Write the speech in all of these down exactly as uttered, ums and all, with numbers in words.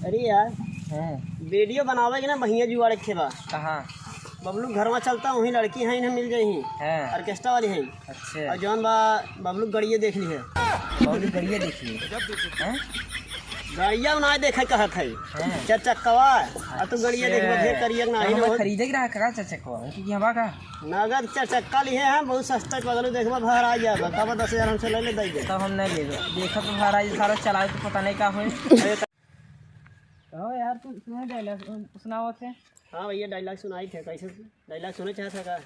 अरे यार, हाँ। वीडियो बनावे के ना बढ़िया जुगाड़ रखे बा। कहाँ? बबलू घरवा चलता, वहीं लड़की है, इन्हें मिल जाई। हाँ। ऑर्केस्ट्रा वाली है। अच्छा। और जौन बा बबलू गड़िया देख ली है। बबलू गड़िया देख ली। हाँ? गड़िया ना देखे कहत है। हाँ। चार चक्कवा। और तू गड़िया अच्छा। देखबा, ढेर करिया ना तो ही हम ना। खरीदे के रहा का चार चक्कवा? उनकी की हवा का? नगद चार चक्का लिए हैं, बहुत सस्ता पगलू, देखबा भर आ जाबा। कब दस हजार हमसे ले ले, दे दे। तब हम नहीं लेबे। देखा तो भर आ जाए, सारा चलावे तो पता नहीं का होई। कहो यार, तू सुने डायलॉग सुनावत है। हाँ भैया, डायलॉग सुनाई थे, कैसे डायलॉग सुने चाहत है का?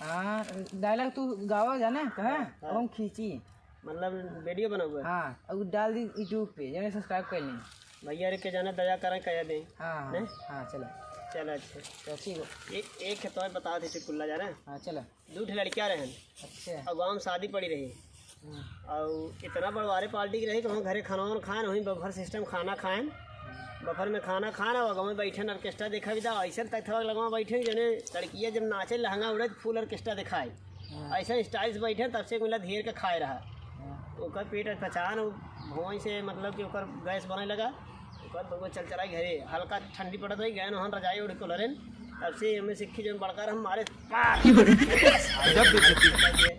हाँ, डायलॉग तू गावा जाने, कहा? हाँ, हाँ। अब हम खींची। मतलब वीडियो बनाऊंगा? हाँ, अब डाल दी YouTube पे, जाने सब्सक्राइब कर लें। भैया रे के जाने दया करें, कह दें। हाँ, हाँ, नहीं? हाँ, चलो। चलो, अच्छा। तो ठीक हो। ए-, एक है तो बता दे चुटकुल्ला जाने। हाँ, चलो। दू ठे लड़कियाँ रहन। अच्छा। और गाँव में शादी पड़ी रही। हम्म। और इतना बड़वारे पार्टी की रही कि वहाँ घरे खाना वाना खाएन, वहीं बफर सिस्टम खाना खाएन। बफर में खाना खाना, और गाँव में बैठे ऑर्केस्ट्रा देखा भी था। ऐसे तक थोड़ा लगवा बैठे, जने लड़कियाँ जब नाचे लहंगा उड़े तो फुल ऑर्केस्ट्रा दिखाए। हाँ। ऐसे स्टाइल से बैठे, तब से एक मिला धेर के खाए रहा। हाँ। ओकर पेट पचान, वो भुआई से मतलब कि ओकर गैस बने लगा। ओकर बउआ चल चला घरे, हल्का ठंडी पड़त रही, गए नहन रजाई ओढ़ के लरेन। तब से एमे सिक्खी जौन बड़का रह मारे, पाक। गजब बेइज्जती।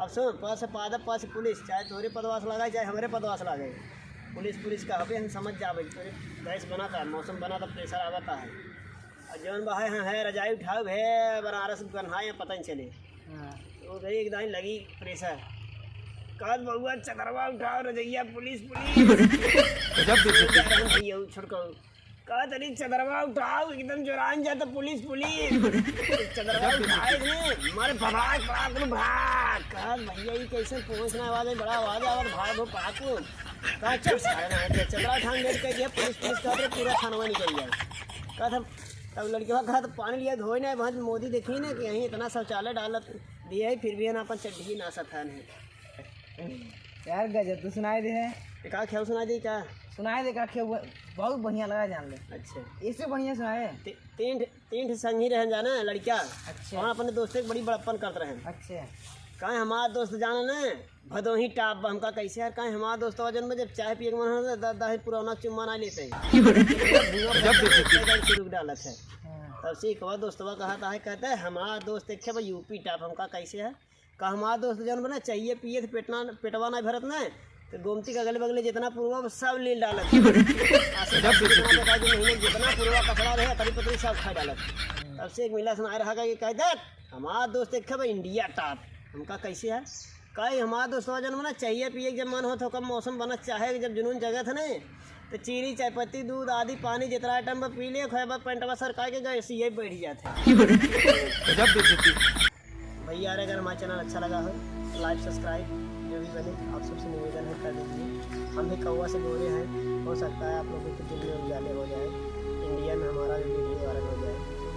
अब सुन, प से पादप, प से पुलिस, चाहे तोरे पदवास लगाए, चाहे हमरे पदवास लागे, पुलिस, पुलिस का हबे हम समझ जाबे, तोरे गैस बना था, मौसम बना था, प्रेशर आवता है। और जौन बहाए हम है, रजाई उठाओ है, बनारस गन्हाए, पता नहीं चले। हाँ। तो गई एक दाई लगी प्रेशर। कहत बउआ चदरवा उठाओ रजैया पुलिस पुलिस। गजब बेइज्जती। भैया छोटको। कहत अरे चदरवा उठाओ एकदम जोरान जा तो पुलिस पुलिस। चदरवा उठाए ने मारे भभाक भभाक भाग। कहत भैया ये कैसे पहुंचना आवाज है, बड़ा आवाज आवत भाग हो पाकू। कहा चल सारे ना के चदरा उठान लेट कर दिया पुलिस पुलिस कहत रहे पूरा थानवा निकल जाए। कहत हम तब लड़के कहत पानी लिया धोए ना बहुत मोदी देखी ना कि यहीं इतना शौचालय डालत दिए है, फिर भी है ना अपन चड्ढी ना सथान है। यार गजब तू सुनाई दे है। ये का खेल सुनाई दे का? सुनाई दे का खेल, बहुत बढ़िया लगा जान ले। अच्छा। इससे बढ़िया सुनाए। ती-, तीन ठे, तीन ठे संगी रहन जाना लड़किया। अच्छा। वहाँ अपने दोस्त के बड़ी बड़प्पन करत रहन। अच्छा। कहे हमार दोस्त जाना ना भदोही टाप बा, हमका कैसे यार कहे हमार दोस्त वजन में जब चाय पिए के मन होता द-, दही पुरौना चुम्मा ना लेते। धुआं गजब बेइज्जती। शुरू डालत है। हाँ। तब से एक बार दोस्तवा कहता है, कहता है हमार दोस्त एक है भाई यूपी टाप, हमका कैसे है? का हमार दोस्त जौन बना चाहिए पिए थे पेटना, पेटवा नहीं भरत ना, तो गोमती के अगले बगले जितना पुरवा बा, सब लील डालत। आसे पासे जितना बेटा जो महीने जितना पुरवा कचरा रहे, तरी पतरी सब खा डालत। तब से एक मिला सुनाए रहा का कि कह दे, हमार दोस्त एक है भाई इंडिया टॉप। हमका कैसे है? कहे हमार दोस्तवा जौन बना चाहिए पिए के जब मन होत हो, कब मौसम बनत चाहे, जब जुनून जगत है ना, तो चीनी, चाय पत्ती, दूध आदि पानी जितना आइटम बा पी ले, खोए बा पेंटवा सरका के गए, सीए बैठ जाते। गजब बेइज्जती। भैया यार, अगर हमारा चैनल अच्छा लगा हो, लाइक, सब्सक्राइब जो भी बने, आप सबसे निवेदन है, कर दीजिए। हम भी कौवा से गोरे हैं, हो सकता है आप लोगों के दिल में उजाले हो जाए, इंडिया में हमारा भी वीडियो वायरल हो जाए।